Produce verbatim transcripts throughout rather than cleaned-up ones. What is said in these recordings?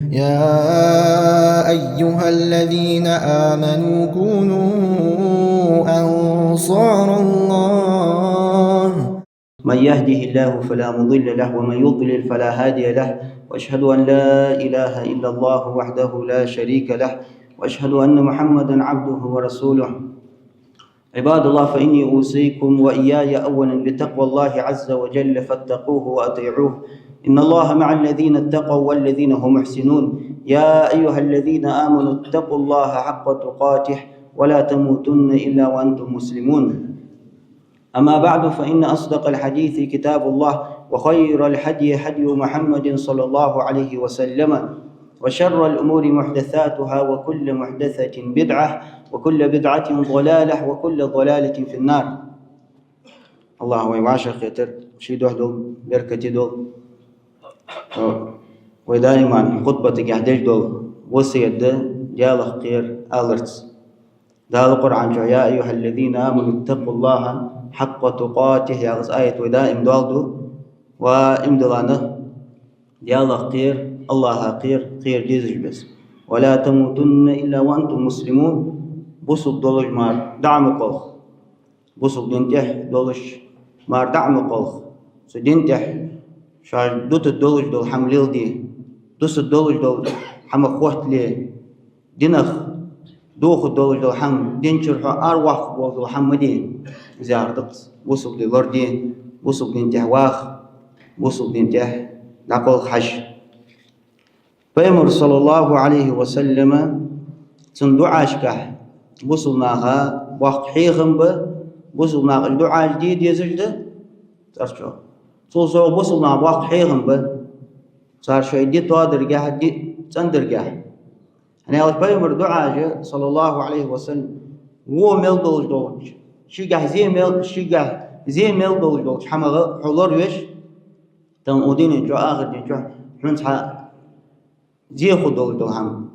يا أيها الذين آمنوا كونوا أنصار الله. من يهده الله فلا مضل له، ومن يضلل فلا هادي له، وأشهد أن لا إله إلا الله وحده لا شريك له، وأشهد أن محمدا عبده ورسوله. عباد الله، فإني أوصيكم وإياي أولا بتقوى الله عز وجل، فاتقوه وأطيعوه. إن الله مع الذين اتقوا والذين هم محسنون. يا أيها الذين آمنوا اتقوا الله حق تقاته ولا تموتن إلا وأنتم مسلمون. أما بعد، فإن أصدق الحديث كتاب الله، وخير الهدي هدي محمد صلى الله عليه وسلم، وشر الأمور محدثاتها، وكل محدثة بدعة، وكل بدعة ضلالة، وكل ضلالة في النار. АллахӀа вай вӀашагӀкхетар, ший духьа дола, беркате дола. Вай даиман хутбатагахь деш дола васкет да, Даьлах кхера аларца. Дала Къуръан чу: «يا أيها الذين آمنوا اتقوا الله حق تقاته», яхаш аят вай даим доаладу. Ва иман дилла нах, Даьлах кхера, АллахӀах кхера, кхера дезаш беса. «ولا تموتن إلا وأنتم مسلمون». Бусалба долаш мара дӀа ма кхалха. Бусалба дина тӀа долаш мара дӀа ма кхалха. Цу дина тӀа шоаш дутаргдолаш дола хӀама леладе, дусаргдолаш дола хӀама хоттале, динах дохаргдолаш дола хӀама, дин чура хьо араваккхаргволаш дола хӀама ма де. Из яхар да-кх из: бусалба ди лораде, бусалба дина тӀа ваха, бусалба дина тӀа дӀакхалха хьажа. Пайхамар, саллаллахӀу Ӏалайхи ва саллама, цун дуӀашкахь бусалба наха боккха хьехам ба, бусалба наха уж дуӀаш де дезаш да царчох. Цул совгӀа бусалба наха боккха хьехам ба цар шоай ди тоадаргахьа, ди цӀендаргахьа. ХӀана аьлча Пайхамара дуӀаш, саллаллахӀу Ӏалайхи ва саллам, во мел долаш долча, шийгахь зе мел, шийгахь зе мел долаш долча хӀамах хьо лоравеш, тахан укх дунен чу, ахарта ден чу хьона цхьа зе хургдолаш дола хӀама,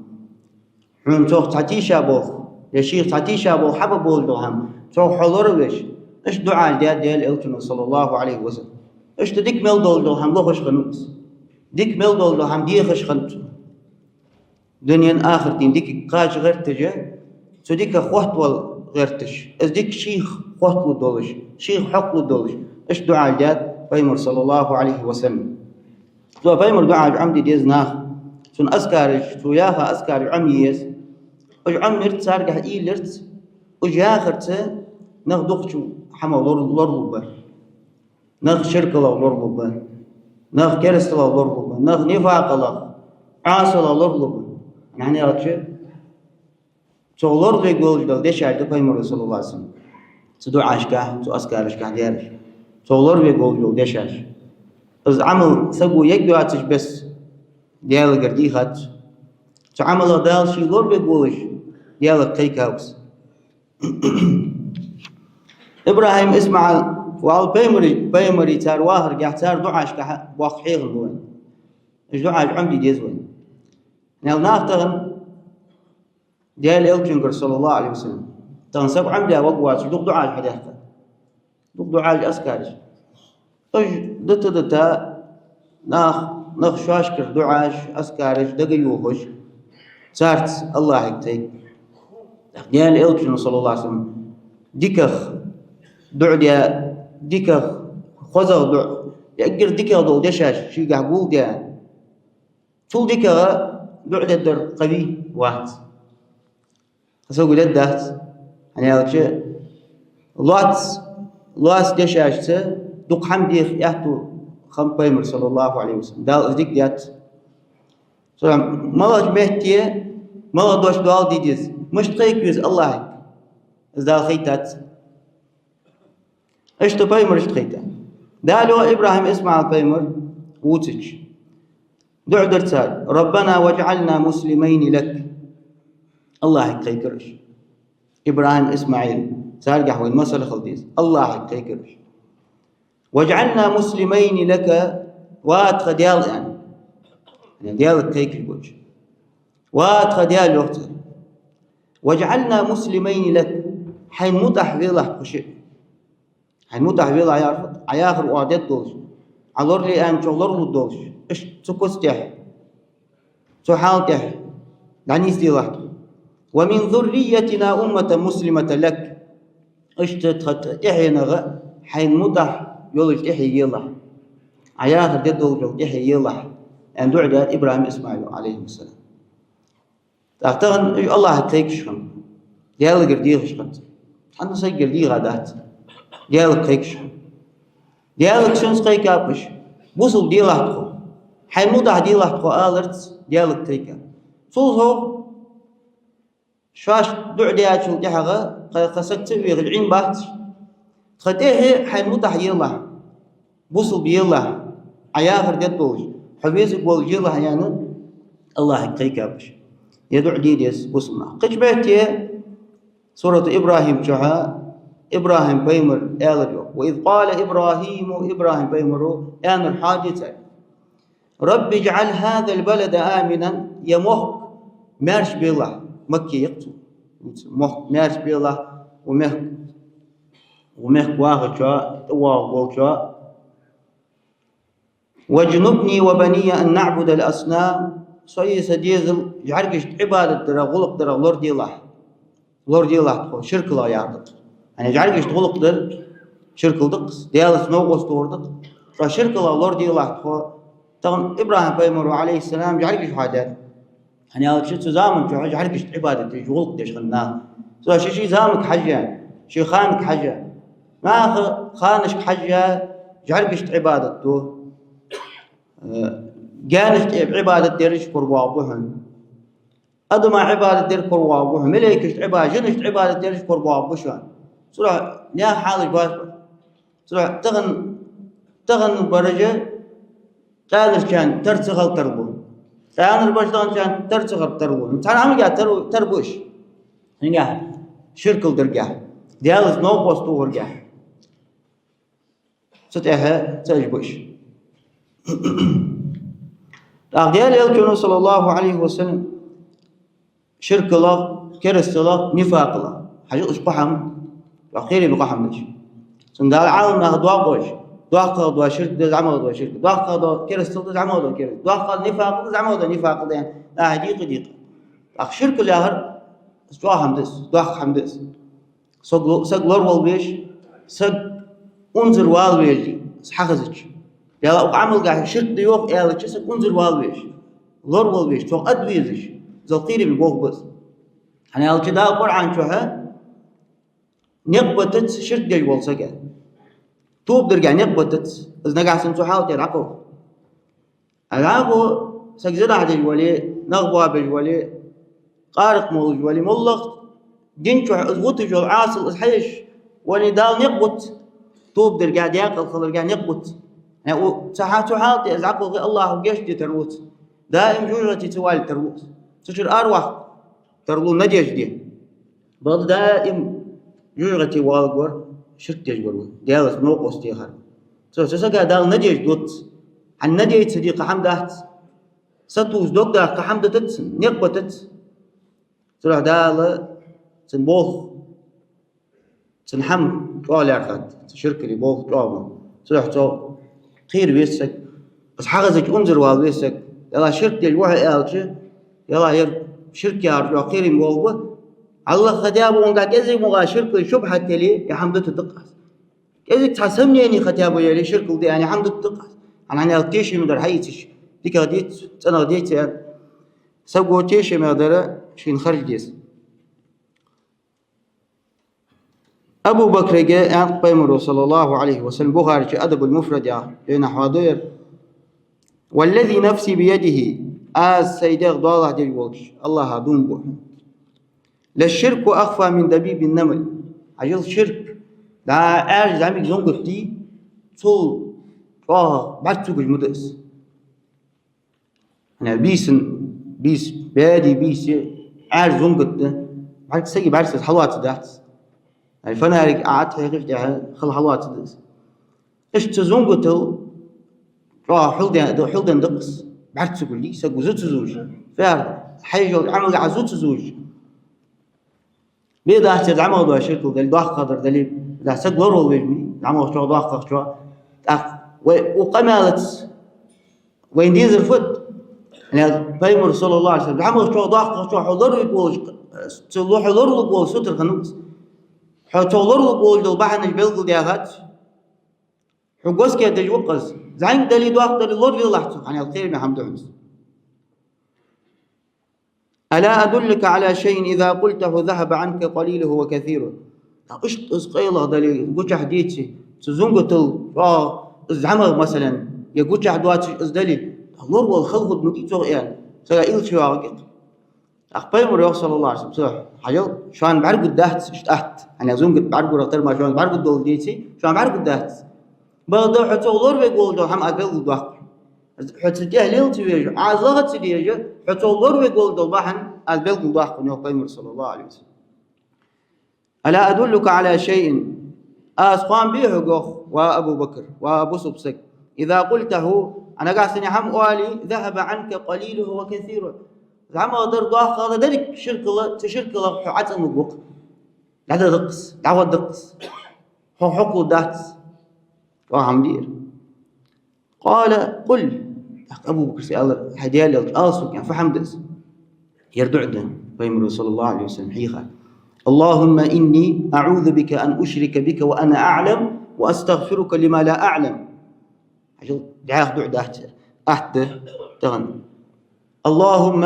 хьона цох цхьа тийшаболх, е шийх цхьа тийшаболх хьабаргболаш дола хӀама, цох хьо лоравеш, иштта дуӀаш даьд Даьла Элчано, саллаллахӀу Ӏалайхи ва саллам. Иштта дика мел долаш дола хӀама лохаш хиннав из. Дика мел долаш дола хӀама дехаш хиннад цо. Дунен, ахартен дика кхача гӀерташ, цу диках хоттавала гӀерташ, из дика шийх хотталургдолаш, шийх хьокхалургдолаш, иштта дуӀаш даьд Пайхамара, саллаллахӀу Ӏалайхи ва саллам. Цо Пайхамара дуӀаш Ӏомаде деза наха. Цун азкараш, цо яха азкараш Ӏомае еза. Уж Ӏомаяр царгахьа, уйла яр цо, уж яхарца нах дукхача хӀамах лор-, лоралургба. Нах ширках лоралургба, нах керасталах лоралургба, нах нифакъах, Ӏасалах лоралургба. ХӀана аьлча цох лоравергволаш дола дешаш да Пайхамара, саллаллахӀу Ӏалайхи ва саллам, цу дуӀашкахь, цу азкарашкахь дераш. Цох лоравергволаш дола дешаш. Из Ӏамал саго ергйоацаш беса Даьлагара дийхад цо. Цу Ӏамалах Дала ше лоравергволаш Даьлага кхайкав из. ИбрахӀим, ИсмаӀал, валлахӀи, пайхамарий, пайхамарий цар вахаргахьа, цар дуӀашкахьа боккха хьехам ба вайна. Уж дуӀаш Ӏомаде деза вайна. Нел нах тахан Даьла Элчангара, саллаллахӀу Ӏалайхи ва саллам, тахан саг Ӏомадаь варгвоацаш, дукха дуӀаш хьадаьккхад. Дукха дуӀаш, азкараш. Уж дита-дита, нах, нах шоашкара дуӀаш, азкараш дагайохаш, царца АллахӀага кхайк. Даьла Элчано, саллаллахӀу Ӏалайхи ва саллам, диках дуӀа даь, диках, хозагӀа дуӀа, эггара дикагӀа дола дешаш шийгахь гулдаь, цул дикагӀа дуӀа дергдар кхы вий вац. Кхы саго дергдац. ХӀана аьлча лоаца, лоаца дешашца дукха хӀама деха аьттув хиннаб Пайхамара, саллаллахӀу Ӏалайхи ва саллам. Дала из дика даьд цунна. Цо малагӀча метте малагӀа дош доаладе деза, мишта кхайка веза АллахӀага, из Дала хайтад цунна. Иштта пайхамарашта хайтад. Дала йоах, ИбрахӀим, ИсмаӀал пайхамар вувцача, дуӀа дир цар: «ربنا واجعلنا مسلمين لك». АллахӀага кхайкар уж. ИбрахӀим, ИсмаӀил, царгахьа вайна масал хила деза. АллахӀага кхайкар уж. «واجعلنا مسلمين لك», ва тха Даьла, аьнна. Даьлага кхайкаш ба уж. Ва тха Даьла, йоах цар. «واجعلنا مسلمين لك», хьайна мутӀахьа велахь тхо шиъ. Хьайна мутӀахьа велахь яхар, Ӏа яхар оаха дергдолаш, Ӏа лорале аьнначох лоралургдолаш, иштта цу куц тӀа. Цу хьала тӀехьа дӀанийсделахь тхо. «ومن ذريتنا أمة مسلمة لك». Иштта тха тӀехьенах хьайна мутӀахь йолаш тӀехье елахь. Ӏа яхар де долаш йола тӀехье елахь, аьнна дуӀа даьд ИбрахӀима ИсмаӀила, Ӏалайхимассалам. ТӀаккха тахан уж АллахӀага кхайкаш хиннаб. Даьлагара дехаш хиннад. Цхьанне сагагара дийгӀа дац. Даьлага кхайкаш хиннаб. Даьлага шоаш кхайкаб уж. Бусалба делахь тхо. Хьайна мутӀахь делахь тхо аларца Даьлага кхайкаб. Цул совгӀа шоашта дуӀа даьчул тӀехьагӀа кхы, кхы саг ца вехаш Ӏийна бац. Тха тӀехье хьайна мутӀахь елахь. Бусалба елахь, Ӏа яхар де долаш, хьо везаш волаш елахь, аьнна, АллахӀага кхайкаб уж. Ер дуӀа де деза бусалба наха. Кхыча метте Сурату ИбрахӀим чу ИбрахӀим пайхамара аьлар йоах: «وإذ قال إبراهيم», ИбрахӀим пайхамара аьннар хьадийцар: «رب اجعل هذا البلد آمنا», ер мохк маьрша белахь, Макка я-кх цо. Мохк маьрша белахь, укх мехка, укх мехка вахачоа, тӀавоагӀаш волчоа. «واجنبني وبني أن نعبد الأصنام», сои са дезал жӀаргашта Ӏибадат дарах, гӀулакх дарах лораделахь. Лораделахь тхо ширках, яхар да-кх. ХӀана жӀаргашта гӀулакх дар ширк да-кх, Даьлаца новкъост тохар да-кх. Цу ширках лораделахь тхо. Тахан ИбрахӀим пайхамара, Ӏалайхиссалам, жӀаргаш хьадаьд. ХӀана аьлча цу заман чухь жӀаргашта Ӏибадат деш, гӀулакх деш хиннад нах. Цо ший-ший заманга хьежжа, ший ханага хьежжа. Наха ханашка хьежжа жӀаргашта Ӏибадат ду. Э, гаьнашта Ӏибадат дераш кора воагӀаргба хьона. Адама Ӏибадат дер кора воагӀаргба хьона. Малейкашта Ӏибадат, жинашта Ӏибадат дераш кора воагӀаргба шоана. Цудухьа наьха хьалаш бац. Цудухьа тахан, тахан бараш къаьнарчарна тара ца хила тарлу. Къаьнара башха даханчарна тара ца хила тарлу. Цхьан хӀамагахь тара, тара ба уж. ХӀанагахь ширкал даргахь, Даьлаца новкъост тохаргахь. Цу тӀехьа ца уж ба уж. ТӀаккха Даьла Элчано, саллаллахӀу Ӏалайхи ва саллам, ширкалах, керасталах, нифакъалах. Хьажал уж кхо хӀама, кхераме кхо хӀама да уж. Цунна Дала Ӏаламнаха доагӀаш, доккхагӀа дола ширк да, зӀамагӀа дола ширк да, доккхагӀа дола керастал да, зӀамагӀа дола керастал да, доккхагӀа дола нифакъ да, зӀамагӀа дола нифакъ да, аьнна, дийкъа-дийкъа. ТӀаккха ширкал яхар чӀоагӀа хӀама да из, доккха хӀама да из. Саг ло-, саг лоравала везаш, саг унзара вала везаш, из хьахезача. Даьла, укх Ӏамалгахь ширк да йоах аьлча, саг унзара вала везаш, лоравала везаш, цох арвезаш, из кхераме болх ба из. ХӀана аьлча Дала Къуръан чухь никъ битац ширк деш вола сага. Тоба даргахь никъ битац, из нагахь санна цу хьала тӀера дӀакхалха. ДӀахо саг зинахь деш вале, нах боабеш вале, къаракъ молаш вале, моллагӀа дин чухь из вуташ йола Ӏасал из хьаеш вале, Дала никъ бац, тоба даргахь, даькъала хиларгахь никъ бац. Э, у, цу хьа-, цу хьала тӀа из дӀакхалхе, АллахӀо гешт де тарлуц. Даим жожагӀате ца валийта тарлу из. Цу чура араваккха тарлу надежда. Бакъда даим жожагӀате воалларгвар ширк деш вар ва, Даьлаца новкъост техар. Цу, цу сага Дала надежда луц. ХӀана, надежда ца де кхы хӀама дац. Сатувса дог даккха кхы хӀама дитац цунна, никъ битац. Цудухьа Дала цун болх, цун хӀама чӀоагӀа лаьрхӀад, цу ширкале болх чӀоагӀа ба. Цудухьа цох кхера веза саг, из хьахезача унзара вала веза саг. Даьла, ширк деш ва хьо аьлча, Даьла, ер ширк яхар чӀоагӀа кхераме болх ба. Аллахь, хотя бы укхангахь кӀезига-мугӀа ширкале шубхьат яле, ер хӀама дита да-кх аз. КӀезига цхьа сомнени хотя бы яле, ширкал да аьнна, ер хӀама дита да-кх аз. ХӀана аьлча тешаме дар хьаийцача, дикагӀа дийца, цӀенагӀа дийца аьнна, саго тешаме дар шийна харжа деза. Абу Бакрага аьннад пайхамаро, саллаллахӀу Ӏалайхи ва саллам, Бухаре чу Адабул-Муфрад яхача жайнахь хьадоаладаьд: «والذي نفسي بيده», аз сай дегӀ доалахьа деш волча АллахӀа дув буъ: «للشرك أخفى من دبيب النمل». Хьажал, ширк, дӀа Ӏаьржа зӀамига зунгат дий, цул чӀоагӀа бӀарг ца гуш ма да из. ХӀана, бийсан, бийса, баьде бийса, Ӏаьржа зунгат да, бӀарг сага бӀаргса хьалоацаргдац. ХӀана, фонарик Ӏа тӀа хьекхача тӀехьа хала хьалоацаргда из. Иштта цу зунгатал чӀоагӀа хьулден-, хьулденна да-кх из, бӀарг ца гуле, саго зу ца зувш. Фу яхар да? Хьаеш йолча Ӏамалгахь зу ца зувш. Бе дац ер зӀамагӀа дола ширкал дале, доккхагӀдар дале, да, саг лоравала везаш ма вий, зӀамагӀчоа, доккхагӀчоа. ТӀаккха вай укх къамаьлаца вайна дезар фуд? Хьанал пайхамар, саллаллаху Ӏалайхи ва саллам, хьамах чу доккхагӀа чу хьо лорвиг волаш, цу ло-, хьо лорвиг волаш сутара хиннав из. Хьо цу лорвиг волаш дола бахьанаш белгалдаьхад. Хьо госкер деш ва-кх из. ЗӀамига дале, доккха дале, лорвелахь цо, хьанал кхераме хӀама да хьона из. «ألا أدلك على شيء إذا قلته ذهب عنك قليله وكثيره». ТӀаккха иштта из къайлагӀа дале, гучахь деце, цу зунгатал чӀоагӀа из зӀамагӀа, масала, е гучахь доацаш из дале, тӀаккха лорвала хала хургда-кх из цох, аьнна, сага илча вагӀа гикъ. ТӀаккха пайхамара йоах, саллаллаху Ӏалайхи ва саллам, цох: «Хьажал, шоана бӀаргагургдац иштта атта. Хьанал зунгат бӀаргагургдар ма шоана бӀаргагургдолаш деце, шоана бӀаргагургдац. Бакъда хьо цох лорвиг волаш дола хӀама аз белгалдоаккх хьона. Хьо цу тӀехьа лела ца везаш, Ӏа из лаха ца дезаш, хьо цох лорвиг волаш дола бахьан аз белгалдоаккх хьона», йоах пайхамара, саллаллаху Ӏалайхи ва саллам. «ألا أدلك على شيء». Аз хоам бий хьога, йоах, ва Абу Бакр, ва бусалба саг. «إذا قلته», Ӏа нагахьа санна хӀама оале, «ذهب عنك قليله وكثيره». ЗӀамагӀдар, доккхагӀдар деррига ширкал, цу ширкалах хьо ӀацӀенлургва-кх. ДӀадахаргда-кх из, дӀагӀоргда-кх из. Хьох хьокхалургдац. ЧӀоагӀа хӀама да ер. «قال: قل». ТӀаккха Абу Бакра аьлар: «ХӀай Даьла элча, ала сога, фу хӀама да из?» Ер дуӀа да пайхамара, саллаллаху Ӏалайхи ва саллам, хьийхар: «اللهم إني أعوذ بك أن أشرك بك وأنا أعلم، وأستغفرك لما لا أعلم». Хьажал, дӀаьха дуӀа дац ер. Атта да тахан. «اللهم»,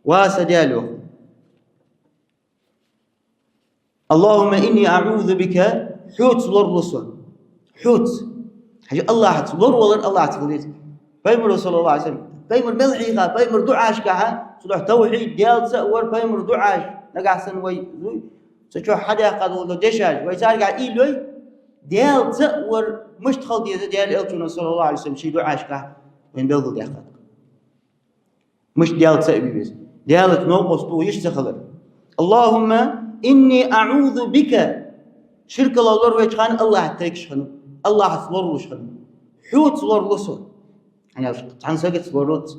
ва са Даьла, йоах. «اللهم إني أعوذ بك», хьоца лоралу со. Хьоца. Хьажал, АллахӀаца лоравалар АллахӀаца хила деза. Пайхамара, саллаллаху Ӏалайхи ва саллам, пайхамара мел хьийха, пайхамара дуӀашка хьа, цу дуӀа тавхьид, Даьлаца а вар пайхамара дуӀаш, нагахьа санна вай, вай, цу чу хьадаьккха дола дешаш, вай царгахьа уйла йой, Даьлаца а вар мишта хила деза Даьла элчано, саллаллаху Ӏалайхи ва саллам, ший дуӀашка вайна белгалдаьккхад. Мишта Даьлаца а ве веза. Даьлаца новкъост тоха йиш ца хилар. «اللهم إني أعوذ بك». Ширкалах лоравеча хана АллахӀаца кхайкаш хиннав. АллахӀаца лоралуш хиннав. Хьоца лоралу со. Хьанал цхьан сагаца лоралуц,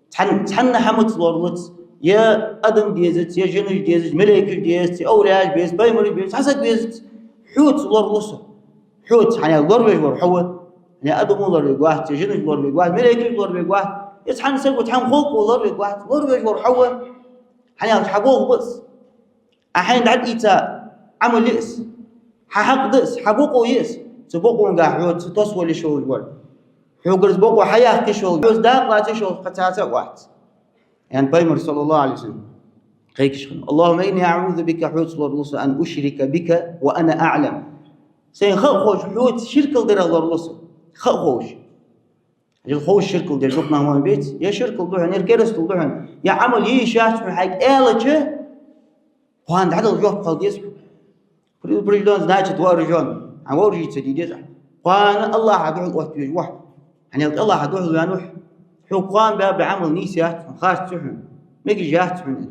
цхьан, цхьанна хӀамаца лоралуц, е адам дезац, е жинаш дезац, малейкаш дезац, е овлияаш безац, пайхамараш безац, цхьа саг везац. Хьоца лоралу со. Хьоца, хьанал лоравеш вар хьо ва. Е адамо лорвергвац, е жинаш лорвергвац, малейкаш лорвергвац. Е цхьан саго, цхьан халкъо лорвергвац, лоравеш вар хьо ва. Хьанал хьа болх ба из. Ӏа хьайна дӀаийца Ӏамал я из. Хьа хьакъ да из, хьа бокъо я из. Цу бокъонга хьоца тосвала йиш йолаш вар, хьогара из бокъо хьаяккха йиш йолаш, хьоца дакъа лаца йиш йолаш кхы цхьацца а вац. Ян пайхамар, саллаллаху Ӏалайхи ва саллам, кхайкаш хиннав: «اللهم إني أعوذ بك», хьоца лоралу со, «أن أشرك بك وأنا أعلم». Сайна ха а ховш, хьоца ширкал дарах лоралу со. Ха а ховш. Хьажал, ховш ширкал деш дукха нах ма беций, е ширкал да хьона, е керастал да хьона, е Ӏамал е йиш яц хьона хьайга аьлча, кхоана дӀадала жоп хила деза. Предупрежден, значит, вооружен. Хьа вооружиться де деза. Кхоана АллахӀа духьал оттавеш ва хьо. Хьанал АллахӀа духьал ваьнна ва хьо. Хьога кхоана баь ба Ӏамал нийса яц хьона, харц я хьона, мегаш яц хьона,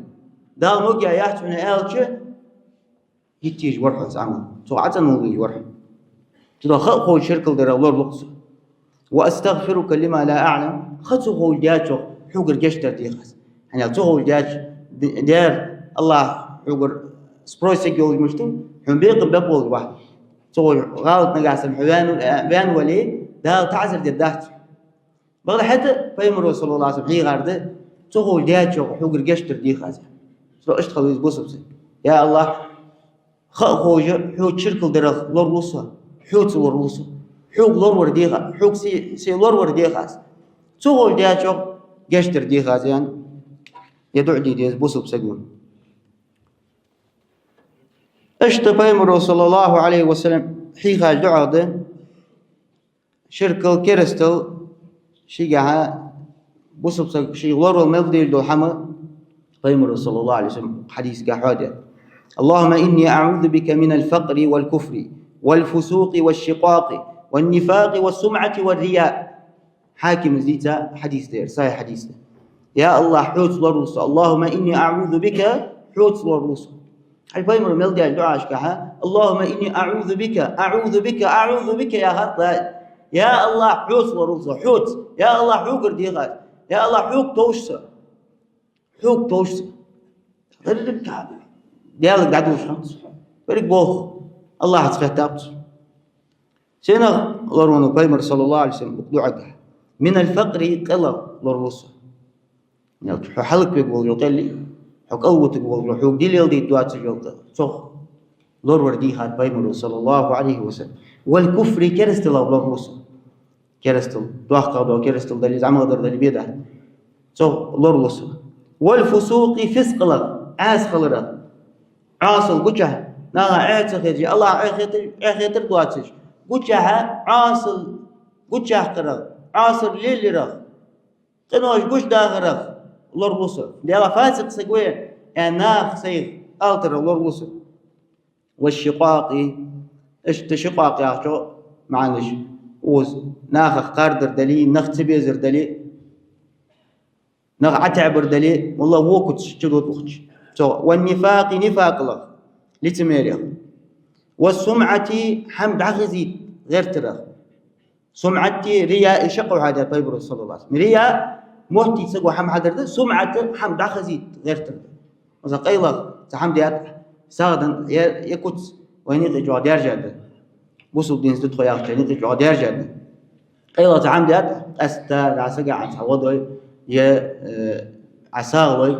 Дала могаргьяц хьона аьлча, йиттеш вар хьо цу Ӏамал. Цох Ӏацанвала везаш вар хьо. Цудухьа ха а ховш ширкал дарах лоралу-кх со. «وأستغفرك لما لا أعلم». Ха ца ховш даьчох хьогара гешт дар дех аз. Хьанал ца ховш даьча д-, дер АллахӀ хьогара спрос ца йолаш мишта, хьона бекхам бе болаш ва. Ца ховш гӀалат нагахьа санна хьо ваьн-, ваьнна вале, Дала таӀазар дергдац. Бакъда хӀаьта пайхамара, саллаллаху Ӏалайхи ва саллам, хьийхар да, ца ховш даьчох хьогара гешт дар дех аз. Цудухьа иштта хила веза бусалба саг. Я АллахӀ, ха а ховш, хьоца ширкал дарах лоралу со, хьоца лоралу со. Хьога лоравар дех аз, хьога се, се лоравар дех аз. Ца ховш даьчох гешт дар дех аз, аьнна, ер дуӀа де деза бусалба саго. Иштта пайхамара, саллаллаху Ӏалайхи ва саллам, хьийхача дуӀаех да ширкал, керастал, шийгахьа бусалба саг шийх лоравала мел дезаш дола хӀама, пайхамара, саллаллаху Ӏалайхи ва саллам, хьадисагахьа хьоадаьд: «اللهم إني أعوذ بك من الفقر والكفر والفسوق والشقاق والنفاق والسمعة والرياء». Хьакима дийца хьадис да ер, сахьихь хьадис да. Я АллахӀ, хьоца лоралу со. «اللهم إني أعوذ بك», хьоца лоралу со. Хьай пайхамара мел даьча дуӀашкахьа: «اللهم إني أعوذ بك, أعوذ بك, أعوذ بك», яхар ла. Я АллахӀ, хьоца лоралу со, хьоца. Я АллахӀ, хьогара дех аз. Я АллахӀ, хьога товш со. Хьога товш со. Деррига Даьлага дӀадувш хиннад цо. Берриг болх АллахӀаца хетаб цо. Сенах лоравеннав пайхамар, саллаллаху Ӏалайхи ва саллам, укх дуӀагахьа? «من الفقر», къелах лоралу со. Ялча хьо хӀалаквергволаш йола къа, хьо кӀалвутаргволаш йола, хьога дин леладайта доацаш йола къа, цох лоравар дийхад пайхамара, саллаллахӀу Ӏалайхи ва саллам. Валь-куфри, керасталах лораву со. Керастал, доккхагӀа дола керастал дале, зӀамагӀдар дале, беда. Цох лораву со. Валь-фусукъи, фискъалах, Ӏаьса хиларах. Ӏасал гучахь, наха Ӏеха ца хеташ, АллахӀ Ӏехетар, Ӏехетар доацаш, гучахь Ӏасал гучаяьккхарах, Ӏасар лелаярах, къинош гучадахарах лораву со. Даьла, фасикъ саг ва, аьнна, наха сайга ала тарах лораву со. Ваш-шикъакъи, иштта шикъакъ яхача маӀанаш, укхаза нахах кхардар дале, нах ца безар дале, нах ӀотаӀабар дале, валлахӀи, во куц чудода укхаза. Цо, ван-нифакъи, нифакъалах, лицемерех. Вас-сумӀати, хӀама дӀахазийта гӀертарах. СумӀати, рияи шаккхе хьадаьд пайхамара, саллаллахӀу Ӏалайхи ва саллам. Рия, моттийца саго хӀама хьадар да, сумӀат хӀама дӀахазийта гӀертар да. Масала, къайлагӀа цхьа хӀама даьд, сагӀа даьд, е, е куц, вайна юкъе чӀоагӀа даьржад. Бусалба динца да тхо яхача, юкъе чӀоагӀа даьржад. КъайлагӀа цхьа хӀама даьд, къаьстта, дӀа сага Ӏа цхьа гӀо дой, е, э, Ӏа сагӀа лой,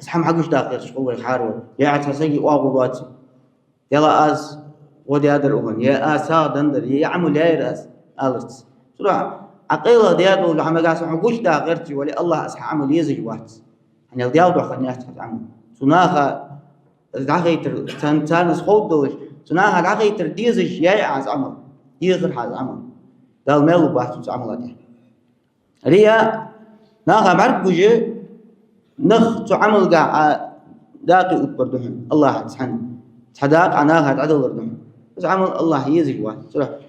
хӀама хьагучадаккха гӀерташ хул вай хӀаравар, е Ӏа цхьа сага оагӀув лоац. Даьла, аз гӀо даьдар укхунна, е аз сагӀа даьдар, е Ӏамал яьяр аз, аларца. Цудухьа, Ӏа къайлагӀа даь дола хӀама нагахьа санна хьо гучадаккха гӀерташ вале, АллахӀ аз хьа Ӏамал езаш вац. ХӀана аьлча Даьла духьа хиннаяц хьа Ӏамал. Цу наха дӀахайтар, царна, царна из ховргдолаш, цу наха дӀахайтар дезаш яьй Ӏа из Ӏамал, дехар хьа из Ӏамал. Дала маьл лургбац цу Ӏамала тӀа. Рия, наха бӀаргагуш, нах цу Ӏамалга Ӏа дакъа уттабар да хьона, АллахӀаца хьа. Цхьа дакъа Ӏа наха дӀадалар да хьона. Из Ӏамал АллахӀа езаш вац. Цудухьа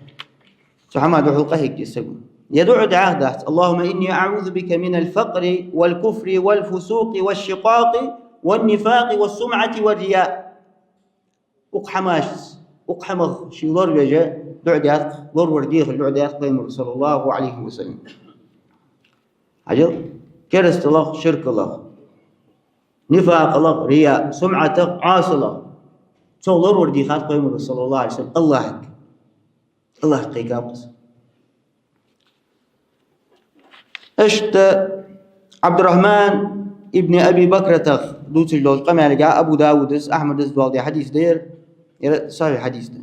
цу хӀаман духьал къахьег деза саго. Ер дуӀа дӀаьха дац: اللهم إني أعوذ بك من الفقر والكفر والفسوق والشقاق والنفاق والسمعة والرياء. Укх хӀамашца, укх хӀамах ше лоравеш дуӀа даьд, лоравар дехаш дуӀа даьд пайхамара, саллаллахӀу Ӏалайхи ва саллам. Хьажал, керасталах, ширкалах, нифакъалах, рияъ, сумӀатах, Ӏасалах. Цох лоравар дийхад пайхамара, саллаллахӀу Ӏалайхи ва саллам, АллахӀага. АллахӀага кхайкав из. Иштта Ӏабдуррахьман ибн Аби Бакратах дувцаш долча къамаьлага, Абу Давуда, Ахьмада доаладаь хьадис да ер, ер сахьихь хьадис да.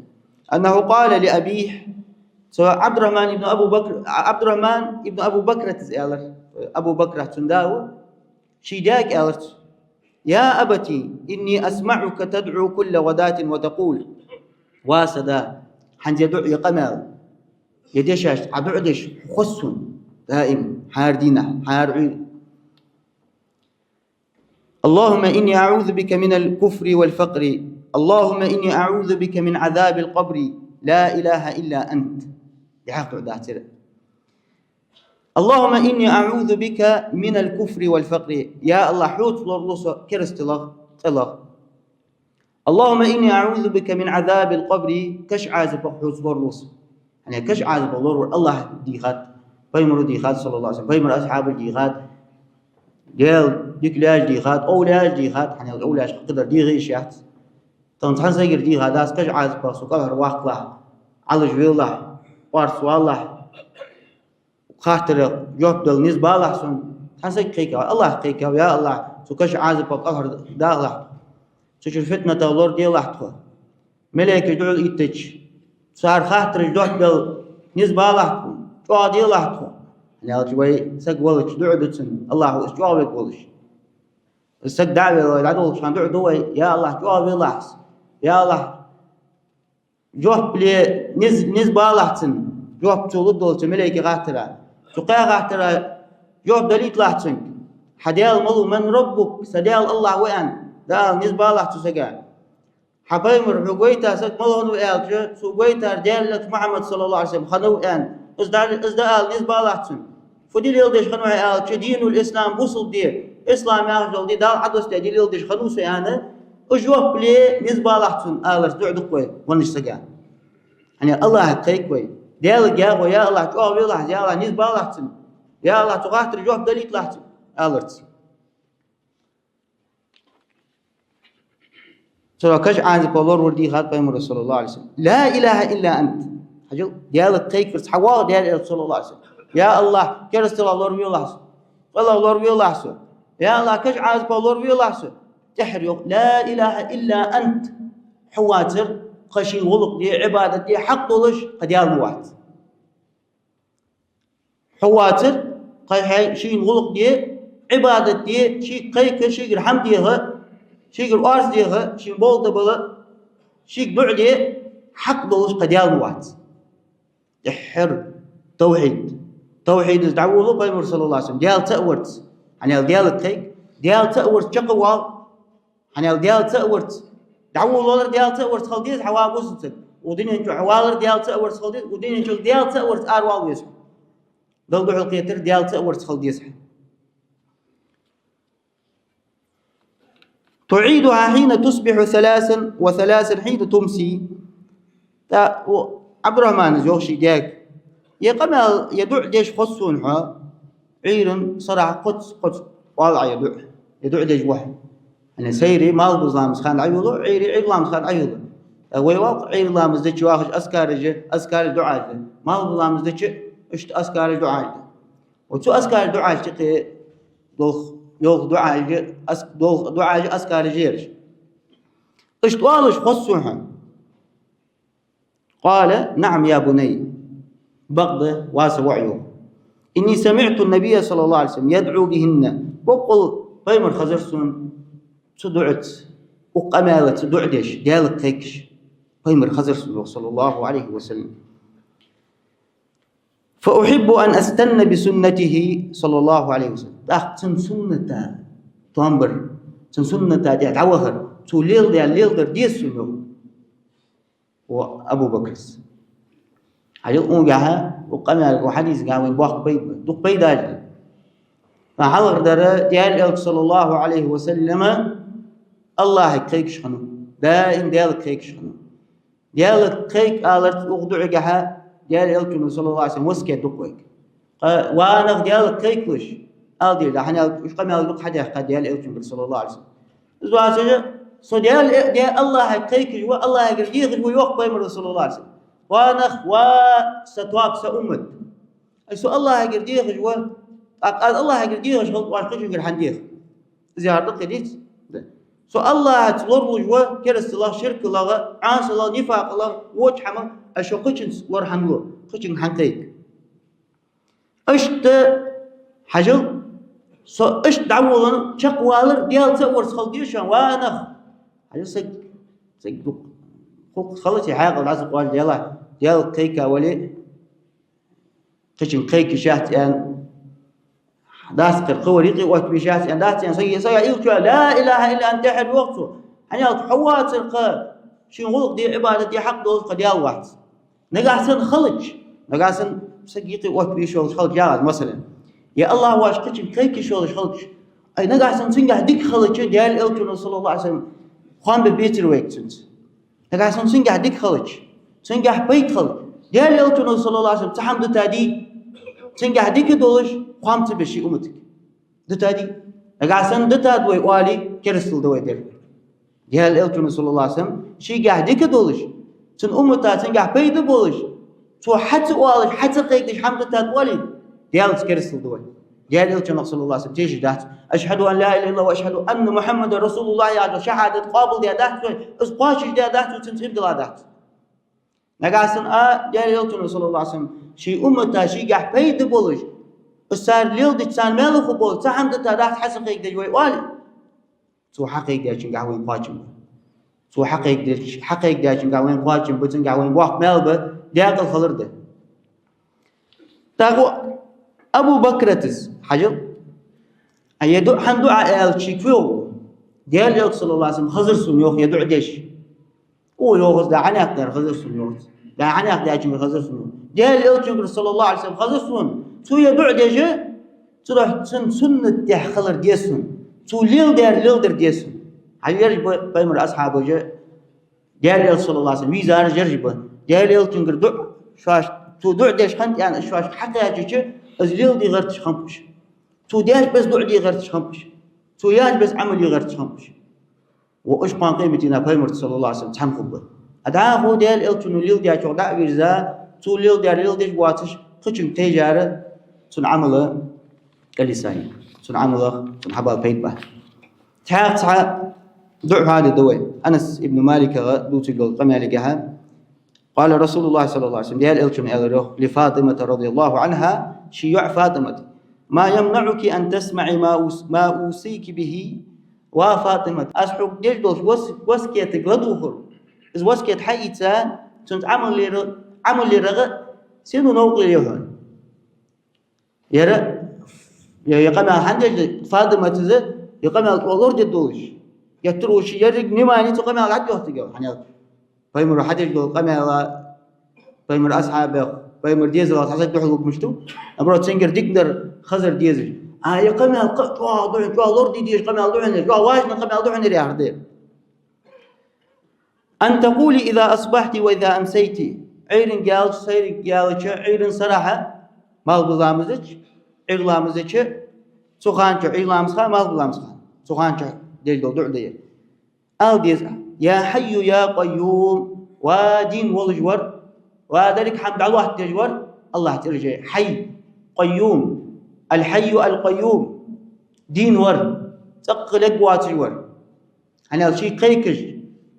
أنه قال لأبيه, цу Ӏабдуррахьман ибн Абу Бакр, Ӏабдуррахьман ибн Абу Бакрата из аьлар, Абу Бакр цун да ва, ший даьга аьлар цо: يا أبت إني أسمعك تدعو كل غداة وتقول, ва са да, хӀанз ер дуӀа, ер къамаьл, ер дешаш, Ӏа дуӀа деш хоза сона, даим, хӀара дийнахьа, хӀара Ӏуйра. اللهم إني أعوذ بك من الكفر والفقر. اللهم إني أعوذ بك من عذاب القبر. لا إله إلا أنت. ДӀахо дуӀа дац ер. اللهم إني أعوذ بك من الكفر والفقر. Я АллахӀ, хьоца лораву со керасталах, къайлагӀах. اللهم إني أعوذ بك من عذاب القبر. Каша Ӏазапах хьоца лораву со. ХӀана аьлча каша Ӏазапах лоравар АллахӀа дийхад, пайхамара дийхад, саллаллахӀу Ӏалайхи ва саллам, пайхамара асхьабаша дийхад, Даьла дика лаьш дийхад, овлияш дийхад, хӀана аьлча овлияшка кхыдар дийгӀа йиш яц. Тахан цхьан сагагара дийхадац каша Ӏазапах, со кӀалхарваккхалахь, Ӏалашвелахь, къоарцвалахь, хаттарах жоп дала низ балахь сона. Цхьан сага кхайкав, АллахӀага кхайкав: я АллахӀ, цу каша Ӏазапах кӀалхардахалахь тхо. Цу чура фитнатах лораделахь тхо. Малейкаш духьал иттача, цар хаттарашта жоп дала низ балахь тхо, чӀоагӀделахь тхо. ХӀана аьлча вай саг валча дуӀа ду цунна, АллахӀа из чӀоагӀвергволаш. Из саг дӀа а велла, вай дӀадолхача хана дуӀа ду вай: я АллахӀ, чӀоагӀвелахь из. Я АллахӀ, жоп ле, низ, низ балахь цунна, жоп цо лургдолча малейкий хаттара. Цу кхаь хаттара жоп далийталахь цунга. Хьа Даьла малув, من ربك, са Даьла АллахӀ ва аьнна, Дала низ балахь цу сага. Хьа пайхамар, хьога вайта саг мала хиннав аьлча, сога вайтар Даьла элча Мухьаммад, саллаллахӀу Ӏалайхи ва саллам, хиннав аьнна, из да, из да ала низ балахь цунна. Фу дин леладеш хиннав хьо аьлча, динул ислам, бусалба ди, ислам яхаш дола ди, Дала Ӏодоссадаь ди леладеш хиннав со аьнна, из жоп ле низ балахь цунна аларца дуӀа ду-кх вай веннача сага. ХӀана аьлча АллахӀага кхайк вай. Даьлага яха вай: я АллахӀ, чӀоагӀвелахь из, я АллахӀ, низ балахь цунна, я АллахӀ, цу хаттара жоп далийталахь цунна, аларца. Цудухьа каша Ӏазапах лоравар дийхад пайхамара, саллаллахӀу Ӏалайхи ва саллам. لا إله إلا أنت. Хьажал, Даьлага кхайкарца хьавоагӀа Даьла элча, саллаллахӀу Ӏалайхи ва саллам: я АллахӀ, керасталах лоравелахь со, къайлагӀах лоравелахь со, Я АллахӀ, каша Ӏазапах лоравелахь со. ТӀеххьара йоах: «لا إله إلا أنت». Хьо вацар кхы шийна гӀулакх де, Ӏибадат де хьакъ долаш кхы Даьла ма вац. Хьо вацар кхы хьай-, шийна гӀулакх де, Ӏибадат де, шийга кхайка, шийгара хӀама деха, шийгара орц деха, шийна болх дӀабала, шийга дуӀа де хьакъ долаш кхы Даьла ма вац. ТӀеххьара тавхьид. Тавхьидах дӀаволаву пайхамар, саллаллахӀу Ӏалайхи ва саллам, Даьла цаӀ варца. ХӀана аьлча Даьлага кхайка, Даьла цаӀ варца чакхвала. ХӀана аьлча Даьла цаӀ варца. ДӀаволавалар Даьла цаӀ варца хила деза хьо, ва бусалба саг. Укх дунен чу хьо валар Даьла цаӀ варца хила деза, укх дунен чура Даьла цаӀ варца аравала веза хьо. Далла духьалкхетар Даьла цаӀ варца хила деза хьо. تعيدها حين تصبح ثلاثا وثلاثا حين تمسي. ТӀаккха Ӏабдуррахьмана йоах ший даьга: «Ер къамаьл, ер дуӀа деш хоза сона хьо, Ӏуйрийна сарахьа кхозза-кхозза оал Ӏа ер дуӀа, ер дуӀа деш ва хьо. ХӀана сайре малхбуза ламаза хана Ӏойолалу, Ӏуйре Ӏуйра ламаза хана Ӏойолалу. ТӀаккха вай оал-кх Ӏуйра ламаз деча вахаш азкараш, азкараш, дуӀаш да. Малхбуза ламаз деча иштта азкараш, дуӀаш да. Ва цу азкараш, дуӀаш чакхе долх, йолх дуӀаш, аз-, долх дуӀаш, азкараш ераш. Иштта оалаш хоза сона хьо». قال: «نعم يا بني». Бакъда, ва са воӀ, йоах. «إني سمعت النبي صلى الله عليه وسلم يدعو بهن». Боккъал пайхамар хазар сона цу дуӀаца, укх къамаьлаца дуӀа деш, Даьлага кхайкаш. Пайхамар хазар сона, йоах, саллаллахӀу Ӏалайхи ва саллам. «فأحب أن أستن بسنته صلى الله عليه وسلم». ТӀаккха цун сунната тоам бар, цун сунната тӀа дӀавахар, цо леладаьр леладар деза сона, йоах. Ва Абу Бакрас. Хьажал, укхаза, укх къамаьлага, укх хьадисага вайна боккха пайда ба, дукха пайдаш да. Ткъа хьалхардар, Даьла Элча, саллаллахӀу Ӏалайхи ва саллам, АллахӀага кхайкаш хиннав, даим Даьлага кхайкаш хиннав. Даьлага кхайка аларца укх дуӀагахьа Даьла Элчано, саллаллахӀу Ӏалайхи ва саллам, васкет ду-кх вайга. Къа-, ва нах, Даьлага кхайкалаш, ала деза, хӀана аьлча уж къамаьл дукха хьадехка Даьла Элчангара, саллаллахӀу Ӏалайхи ва саллам. Из доацаш, со Даьла, Даьла, АллахӀага кхайкаш ва, АллахӀагара дехаш ва, йоах пайхамара, саллаллахӀу Ӏалайхи ва саллам. Ва нах, ва са тоаба, са уммат. Ай, со АллахӀагара дехаш ва, тӀаккха аз АллахӀагара дехаш хилча, оаш кхычунгара хӀана дех? Из яхар да-кх, дий? Да. Со АллахӀаца лоралуш ва керасталах, ширкалах, Ӏасалах, нифакъалах, воча хӀамах, ай, шо кхычунца лора хӀана лу, кхычунга хӀана кхайк? Иштта, хьажал, со иштта дӀаволавенна чакхвалар Даьла цаӀ варца хила деза шоана, ва нах. Хьажал, саг, саг дукха, хӀанз халаси хьаькъал дӀа ца къоалла, Даьла, Даьлага кхайка вале, кхычунга кхайка йиш яц аьнна, дас кхы вар юкъе оттаве йиш яц аьнна, дац аьнна, сага, сага илчо: «لا إله إلا أنت», тӀеххьара йоах цо. ХӀана аьлча хьо вацар кхы шийна гӀулакх де, Ӏибадат де хьакъ долаш кхы Даьла вац. Нагахьа санна хилча, нагахьа санна саг юкъе оттаве йиш йолаш хилча, яхаш, масала, е АллахӀ воацаш кхычунга кхайка йиш йолаш хилча, ай, нагахьа санна цунгахьа дика хилча, Даьла Элчано, саллаллахӀу Ӏалайхи ва саллам, хоам бе бецар вайга цунца. Нагахьа санна цунгахьа дика хилча, цунгахьа пайда хилча, Даьла Элчано, саллаллахӀу Ӏалайхи ва саллам, цхьа хӀама дитад, цунгахьа дика долаш, хоам ца беш ший умматага. Дитад. Нагахьа санна дитад вай оале, керастал да вай дер. Даьла Элчано, саллаллахӀу Ӏалайхи ва саллам, шийгахьа дика долаш, цун уммата цунгахьа пайда болаш, цо хьа ца оалаш, хьа ца кхайкадеш хӀама дитад оале, Даьлаца керастал да вай. Даьла Элчанах, саллаллахӀу Ӏалайхи ва саллам, тешаш дац. «أشهد أن لا إله إلا الله وأشهد أن محمدا رسول الله» яхаш шахӀадат къоабалдаь дац вай, из кхоачашдаь дац вай, цунца иман дилла дац. Нагахьа санна а Даьла Элчано, саллаллахӀу Ӏалайхи ва саллам, ший уммата шийгахьа пайда болаш, из цар леладича царна маьлах хургболаш цхьа хӀама дитадац хьа ца кхайкадеш вай оале, цо хьакхайкадаьчунгахьа вайна кхоачам ба. Цо хьакхайкадаьчунгахьа вайна кхоачам ба, цунгахьа вайна боккха маьл ба, даькъала хилар да. ТӀаккха Абу Бакрас, хьажал, а, ер дуӀа хӀана ду Ӏа аьлча, ший кхоьлу. Даьла Элча, саллаллахӀу Ӏалайхи ва саллам, хазар сона, йоах, ер дуӀа деш. О, йоах из, да хьанех дар хазар сона, йоах из. Да хьанех даьчунгара хазар сона, йоах. Даьла Элчангара, саллаллахӀу Ӏалайхи ва саллам, хазар сона. Цо ер дуӀа деш, цудухьа цун суннат тӀа хилар деза сона. Цо леладаьр леладар деза сона. Хьажал, ераш ба пайхамара асхьабаш, Даьла Элча, саллаллахӀу Ӏалайхи ва саллам, вийзараш ераш ба. Даьла Элчангара дуӀа, шоаш, цо дуӀа деш хиннад аьнна, шоашка хьакхаьчача, из леладе гӀерташ хиннаб уж. Цо деш бесса дуӀа де гӀерташ хиннаб уж. Цо яь бесса Ӏамал е гӀерташ хиннаб уж. Ва уж кхоана къематдийнахьа пайхамарца, саллаллахӀу Ӏалайхи ва саллам, цхьана хургба. А дӀахо Даьла Элчано леладаьчох дӀа а вийрза, цо леладаьр леладеш воацаш, кхычунга кхайкар, цун Ӏамал кӀалйисай. цун Ӏамалах, цун хьабал пайда ба. Цхьаькха цхьа дуӀа хьадергда вай. Анас ибн Маликага дувцаш дола къамаьлагахьа: قال رسول الله صلى الله عليه وسلم, Даьла Элчано аьлар йоах, لفاطمة رضي الله عنها, ший йоӀ ФатӀимата: ما يمنعك أن تسمعي ما أوص-، ما أوصيك به؟ Ва ФатӀимат, аз хьога деш долча вас-, васкетага ладувгӀар. Из васкет хьаийца, цунца Ӏамал лера-, Ӏамал лерагӀа сенна новкъа лелаю хьона? Яра, я, я къамаьл хӀана деш да, ФатӀимата из я къамаьл чӀоагӀа лорадеш долаш. Геттара уж еррига внимани цу къамаьла тӀа йохтаргья, хӀана аьлча пайхамара хьадеш дола къамаьла, пайхамара асхьабех, пайхамара дезалах цхьа саг духьал вуг мишта ва? Наоборот, цунгара дикадар хазар дезаш. А я къамаьл кхы а чӀоагӀа да хьона, чӀоагӀа лораде дезаш къамаьл да хьона, чӀоагӀа важный къамаьл да хьона яхар да. أن تقولي إذا أصبحت وإذا أمسيت. Ӏуйранна гаьлча, сайранна гаьлча, Ӏуйранна сарахьа, малхбуза ламаза чу, Ӏуйра ламаза чу, цу хана чу, Ӏуйра ламаза хана, малхбуза ламаза хана, цу хана чу деш дола дуӀа да ер. Ала деза: يا حي يا قيوم, ва дийна волаш вар, ва деррига хӀама дӀалоаттадеш вар, АллахӀа цӀераш я Хьай, Къайюм, Аль-Хьайю Аль-Къайюм, дийна вар, цӀаккха лергвоацаш вар. ХӀана аьлча шийга кхайкаш,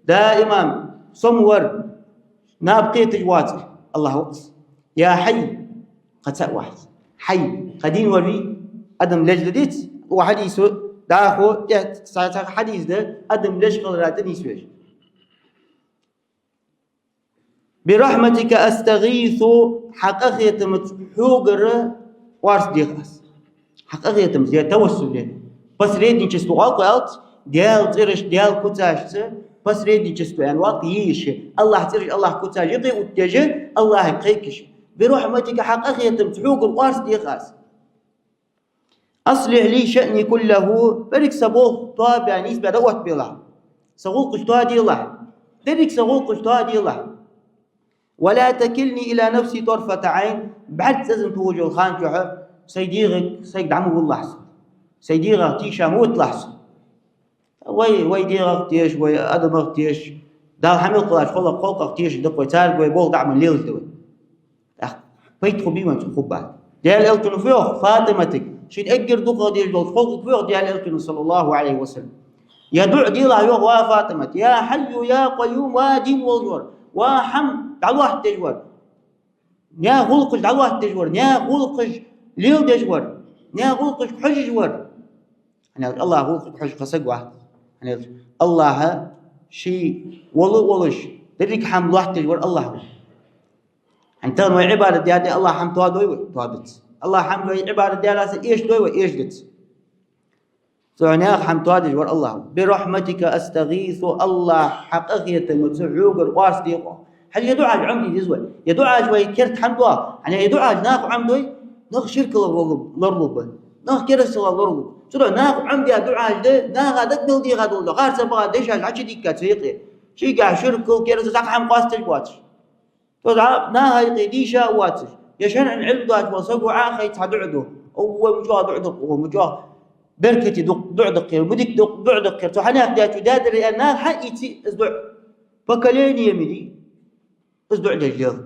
даим сом вар, наб кхеташ воацар АллахӀ ва-кх из. Я Хьай, кхы цаӀ вац. Хьай, кхы дийна вар вий, адам леш да диц, укх хьадисо дӀахо, тӀехьа цхьа, цхьа хьадис да, адам леш хилара тӀа нийсвеш. برحمتك أستغيث, хьа къахетамца хьогара орц дех аз. Хьа къахетамца, я тавассуль, посредничество оал-кх вай, Даьла цӀерашца, Даьла куцашца посредничество аьнна оал-кх, еш, АллахӀа цӀераш, АллахӀа куцаш юкъе оттадеш, АллахӀага кхайкаш. برحمتك, хьа къахетамца хьогара орц дех аз. أصلح لي شأني كله, деррига са болх тоабаь, нийсбаь дӀаоттабелахь. Са гӀулакхаш тоаделахь. Деррига са гӀулакхаш тоаделахь. ولا تكلني إلى نفسي طرفة عين, бӀарг цӀенза тохаш йолча хана чухь сай дегӀага, сайга дӀа ма виллалахь со. Сай дегӀах тийша ма виталахь со. Вай, вай дегӀах теша, вай адамах теша, Дала хьа мел кхеллача халкъах, халкъах тешаш да-кх вай, царга вай болх дӀа ма лелаш да вай. ТӀаккха пайда хургбий вайна цу хӀамах? Даьла Элчано фу йоах ФатӀиматага, шийна эггара дукхагӀа дезаш долча халкъага фу йоах Даьла Элчано, صلى الله عليه وسلم? Ер дуӀа делахь, йоах, ва ФатӀимат, يا حي يا قيوم, ва дийна волаш вар, ва хӀама дӀалоаттадеш вар, наьха гӀулакхаш дӀалоаттадеш вар, наьха гӀулакхаш леладеш вар, наьха гӀулакхашка хьожаш вар. ХӀана аьлча АллахӀа гӀулакхашка хьожаш кхы саг вац. ХӀана аьлча АллахӀа ше вола а волаш, деррига хӀама лоаттадеш вар АллахӀ ва. ХӀана, тахан вай Ӏибадат даьр де АллахӀа хӀама тоадой вай? Тоадац. АллахӀа хӀама дой, Ӏибадат даьр аз, эшадой вай? Эшадац. Цу наьха хӀама тоадеш вар АллахӀ ва. برحمتك أستغيث, АллахӀ, хьа къахетамца хьогара орц дех аз. Хьажал, ер дуӀаш Ӏомаде деза вай. Ер дуӀаш вай керта хӀана доагӀа? ХӀана, ер дуӀаш наха Ӏомадой, нах ширках лоралургба, нах керасталах лоралургба. Цудухьа наха Ӏомадаь дуӀаш да, наха дага мел дегӀа дола, харцахьа багӀа дешаш Ӏочудийхка цу юкъе. Шийгахьа ширкал, керастал, цхьаккха хӀама къоастадеш воацаш. Цо дӀа наха юкъе дийша а воацаш, е шарӀан Ӏилма доацаш вола саго Ӏохайта цхьа дуӀа ду. Ой, мичахьа дуӀа да-кх, мичахьа беркате ду-кх дуӀа да-кх ер, ма дика ду-кх дуӀа да-кх ер. Цо хьанех даьчо даьдар аьнна, наха хьаийцай из дуӀа. Поколение ма дий из дуӀа деш лела.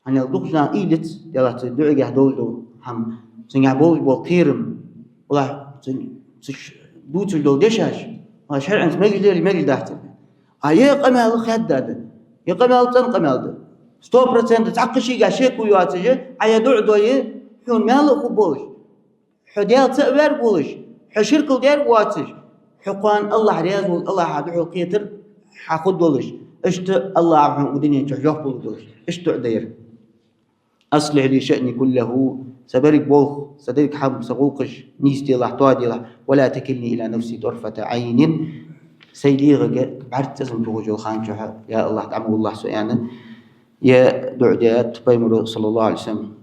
ХӀана аьлча дукхача наха уйла яц, Даьлах, цу дуӀагахьа долаш дола хӀама, цунгахьа болаш бола кхерам, валлахӀи, цун, цу ш-, дувцаш дола дешаш, валлахӀи, шарӀаца мегаш лелаш мегаш дац. А ер къамаьл хаьдда да, ер къамаьл цӀена къамаьл да. Сто процентов цхьаккха шийгахьа шеко йоацаш, Ӏа ер дуӀа дой, хьона маьл а хургболаш, хьо Даьла ца а ваьрг волаш, хьо ширкал даьрг воацаш, хьо кхоана АллахӀ раьза волча АллахӀа духьал кхетар хьахургдолаш, иштта АллахӀа хьона укх дунен чу жоп лургдолаш, иштта дуӀа да ер. أصلح لي شأني كله, са берриг болх, са деррига хӀама, са гӀулакхаш нийсделахь, тоаделахь, ولا تكلني إلى نفسي طرفة عين, сай дегӀага бӀарг цӀенза тохаш йолча хана чухь, я АллахӀ, дӀа ма виллалахь со, аьнна, ер дуӀа даьд пайхамаро, صلى الله عليه وسلم.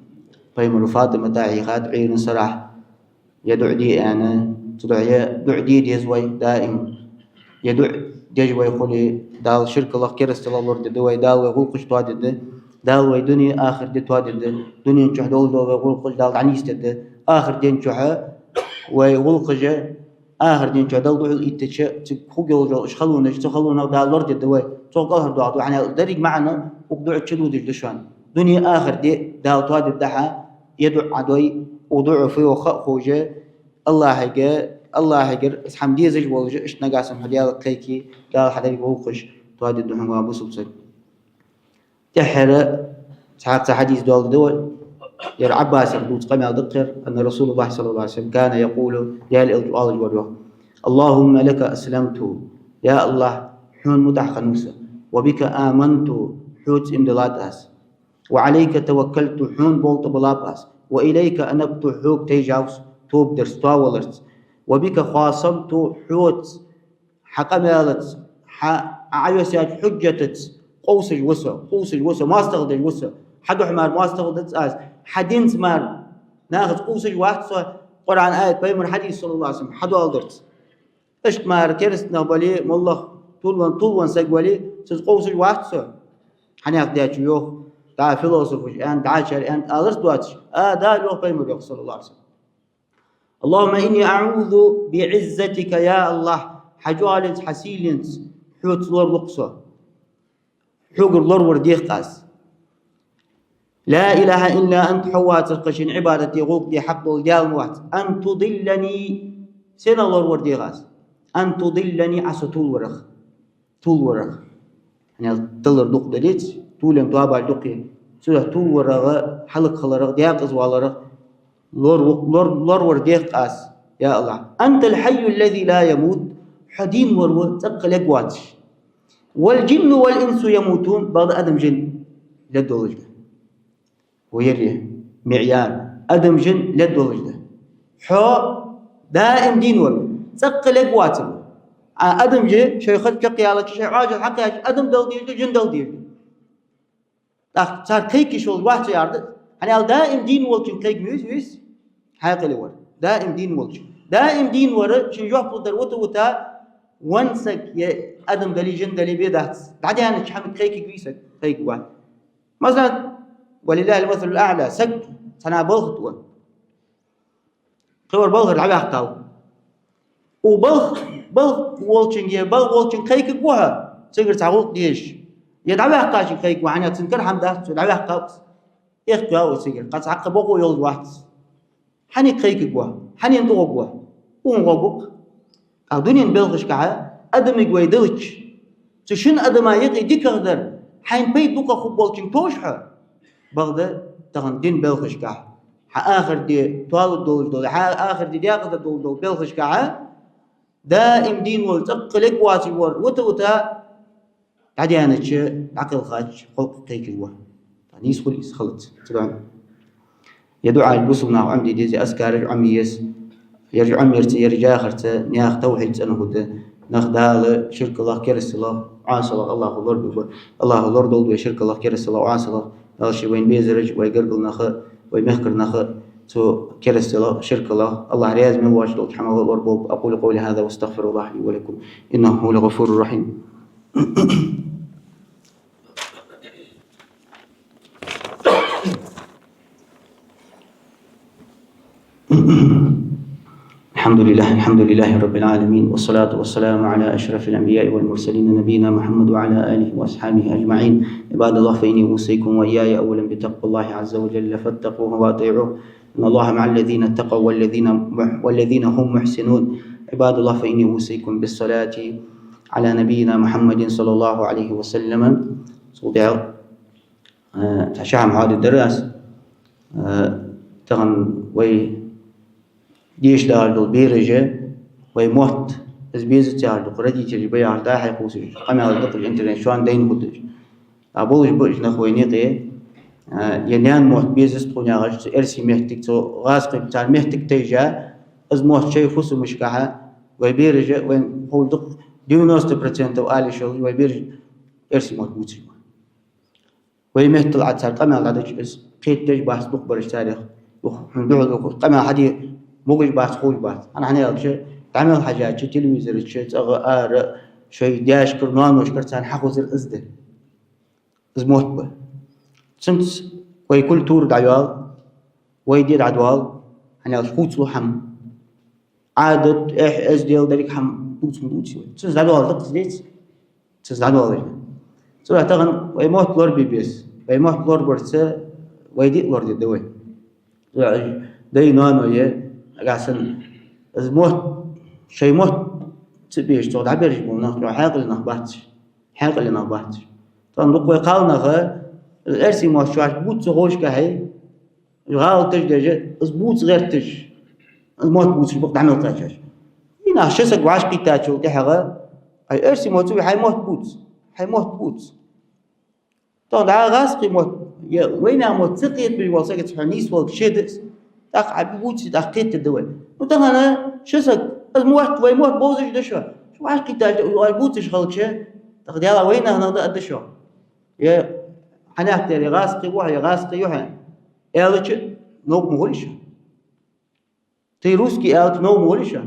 Пайхамаро ФатӀимата хьийхад Ӏуйран сарахьа, ер дуӀа де аьнна. Цудухьа ер дуӀа де деза вай даим. Ер дуӀа деш вай хуле, Дала ширкалах, керасталах лорадергда вай, Дала вай гӀулакхаш тоадергда, Дала вай дуне, ахарт де тоадергда, дунен чухь долаш дола вай гӀулакхаш Дала дӀанийсдергда, ахарт ден чухь вай гӀулакхаш, ахарт ден чухь Далла духьал ийттача, цига хургйолаш йола уж халонаш, цу халонех Дала лорадергда вай, цох кӀалхардоахаргда вай. ХӀана аьлча деррига маӀан укх дуӀа чу дувцаш да шоана. Дуне, ахарт де Дала тоадергда хьа, ер дуӀа Ӏа дой, укх дуӀа фу йоах ха а ховш, АллахӀага, АллахӀагара из хӀама дезаш волаш, иштта нагахь санна хьо Даьлага кхайке, Дала хьа деррига гӀулакхаш тоадергда хьона, ва бусалба саг. ТӀеххьара цхьаькха цхьа хьадис доаладу вай, ер Ӏаббасах дувца къамаьл да-кх ер, أن رسول الله صلى الله عليه وسلم كان يقول, Даьла Элча оалаш вар йоах: اللهم لك أسلمت, я АллахӀ, хьона мутӀахьа хиннав со, وبك آمنت, хьоца иман диллад аз, وعليك توكلت, хьона болх тӀабиллаб аз, وإليك أنبت, хьога тайжав со, тоба дарца, тоаваларца, وبك خاصمت, хьоца, хьа къамаьлаца, хьа Ӏа Ӏайоссаьча хьужжатаца къовсаш ва со, къовсаш ва со, моастагӀал деш ва со, хьа духьа мара моастагӀал дац аз, хьа динца мара нахаца къовсаш вац со, Къуръан аят, пайхамара хьадис, صلى الله عليه وسلم, хьадоаладарца. Иштта мара кераста нах бале, моллагӀа тилвенна, тилвенна саг вале, цунца къовсаш вац со. Хьанех деча йоах, дӀа философаш аьнна, дӀачар аьнна аларца доацаш, а, Дала йоах, пайхамара йоах, صلى الله عليه وسلم. اللهم إني أعوذ بعزتك, я АллахӀ, хьа чӀоагӀалинца, хьа сийленца хьоца лораву-кх со. Хьогара лоравар дех-кх аз. لا إله إلا أنت, хьо воацар кхы шийна Ӏибадат де, гӀулакх де хьакъ дола Даьла вац. أن تضلني, сенах лоравар дех аз? أن تضلني, Ӏа со тувлаварах. Тувлаварах. ХӀана аьлча тилар дукха дале, тувлам тоабаш дукха я. Цудухьа тувлаварах, хӀалакхиларах, декъаза валарах лор-, лор-, лоравар дех-кх аз, я АллахӀ. أنت الحي الذي لا يموت, хьо дийна вар ва, цӀаккха лергвоацаш. والجن والإنس يموتون, бакъда адам-жин лергдолаш да. Ва ер я миӀяр, адам-жин лергдолаш да. Хьо даим дийна вар ва, цӀаккха лергвоацар ва. А адам-жи шоай хаза чакхъяьлча, шоай Ӏоажал хьакхаьчача, адам дала дезаш да, жин дала дезаш да. ТӀаккха цар кхайкаш волаш вац цу ярда. ХӀана аьлча даим дийна волчунга кхайка ма веза вес. Хьаькъале вар. Даим дийна волчунга. Даим дийна вар, шийна жоп лургдар вита-вита, венна саг е адам дале, жин дале, бе дац. ДӀадаьннача хӀамага кхайкаргвий саг? Кхайкаргвац. Масала, ولله المثل الأعلى, саг цхьанне балха тӀа ва. Кхывар балхара дӀаваьккхав. Укх балха, балха волчунга, балха волчунга кхайкаргва хьо, цигара цхьа гӀулакх дезаш. Е дӀаваьккхачунга кхайкаргва, хӀана аьлча цун кара хӀама дац, цо дӀаваьккхав-кх. Эхь-кх ваьв цигара, кхы цхьаккха бокъо йолаш вац. Хьанна кхайкаргва, хьанна тӀагӀоргва? Укхунна гӀоргва-кх. ТӀаккха дунен белхашкахьа адамага вай диллача, цу шин адама юкъе дикагӀдар хьайна пайда дукха хургболчунга товш хьо, бакъда тахан дин белхашкахьа, хьа ахарт ди тоалургдолаш дола, хьа ахарт ди декъаза дергдолаш дола белхашкахьа, даим дийна вола, цӀаккха лергвоацаш вар, вита-вита дӀадаьннача, дӀакхелхача халкъа кхайкаргва. Нийса хул из, хилац. Цудухьа ер дуӀаш бусалба наха Ӏомаде деза, азкараш Ӏомае еза. Ераш Ӏомаярца, ераш яхарца наьха тавхьид цӀена хургда. Нах Дала ширках, керасталах, Ӏасалах АллахӀа лорабергба. АллахӀа лорадолда вай ширках, керасталах, Ӏасалах. Дала ше вайна безараш, вай гаргара нах а, вай мехкара нах а цу керасталах, ширках, АллахӀ раьза мел воацаш долча хӀамах лораболба. أقول قولي هذا وأستغفر الله لي ولكم إنه هو الغفور الرحيم. الحمد لله، الحمد لله رب العالمين، والصلاة والسلام على أشرف الأنبياء والمرسلين نبينا محمد وعلى آله وأصحابه أجمعين. عباد الله، فإني أوصيكم وإياي أولا بتقوى الله عز وجل، فاتقوه وأطيعوه. إن الله مع الذين اتقوا والذين مح-، والذين هم محسنون. عباد الله، فإني أوصيكم بالصلاة على نبينا محمد صلى الله عليه وسلم. Цул тӀехьагӀа, э, цхьа ши хӀама хьоадергдар аз. Э, тахан вай деша доагӀаш дола бераш а, вай мотт, из безац яхаш да-кх, родителаш ба яхаш, дӀа-хьа кхувсаш, къамаьл да-кх интернета чу, дайна хургдолаш. А болаш ба уж нах вайна юкъе, а, е наьна мотт безац тхона яхаш, цу эрсий моттиг, цу гӀазкхий цар моттиг тайжа, из мотт шоай фусамашкахьа, вай бераш а, вайна ховш да-кх, девяносто процентов ала йиш йолаш, вай бераш эрсий мотт бувцаш ба. Вай меттала Ӏа цар къамаьл дӀадича, из кхетадеш бац дукхагӀбараш царех. Юха хьона духьал юха къамаьл хьаде могаш бац, ховш бац. ХӀана, хӀана аьлча, дӀа мел хьежача, телевизора чу, цӀагӀа, ара, шоай даьшкара, ноаношкара царна хьахозар из да. Из мотт ба. Цунца вай культура дӀайоал, вай ди дӀадоал, хӀана аьлча хувцалу хӀама. Ӏадат, эхь, эздел деррига хӀама дувца ма дувций вай. Цунца дӀадоаладац из, деций? Цунца дӀадоалаш да. Цудухьа тахан вай мотт лорабе беза. Вай мотт лорабарца вай ди а лорадергда вай. Цудухьа дай, ноаной, нагахьа санна Из мотт, шоай мотт ца безаш, цох дӀаберзаш бола нах, цох хьаькъале нах бац уж. Хьаькъале нах бац уж. Тахан дукха вай кхалнаха, из эрсий мотт шоашта бувца ца ховшшехь, гӀалаташ деш, из бувца гӀерташ, из мотт бувцаш ба-кх дӀа мел кхаьчача. Из нах ши саг вӀашагӀкхийттачул тӀехьагӀа, ай, эрсий мотт ца вий, хьай мотт бувца, хьай мотт бувца. Тахан дӀа гӀазкхий мотт, е вайнаьха мотт ца кхетабеш вола сагаца хьо нийсвалга ше да из. ТӀаккха Ӏа бувций, тӀаккха кхетаргда вай. Ну, тахан ши саг, из мотт, вай мотт бовзаш да шо. Шо вӀашагӀкхийттача, оаш бувцаш хилча, тӀаккха Даьлах вайнаьха нах да аргда шо. Е хьанах тӀера, е гӀазкхий ва хьо, е гӀазкхи ва хьо аьлча, новкъа ма хулий шо. Тхоай русский аьлча, новкъа ма хулий шо.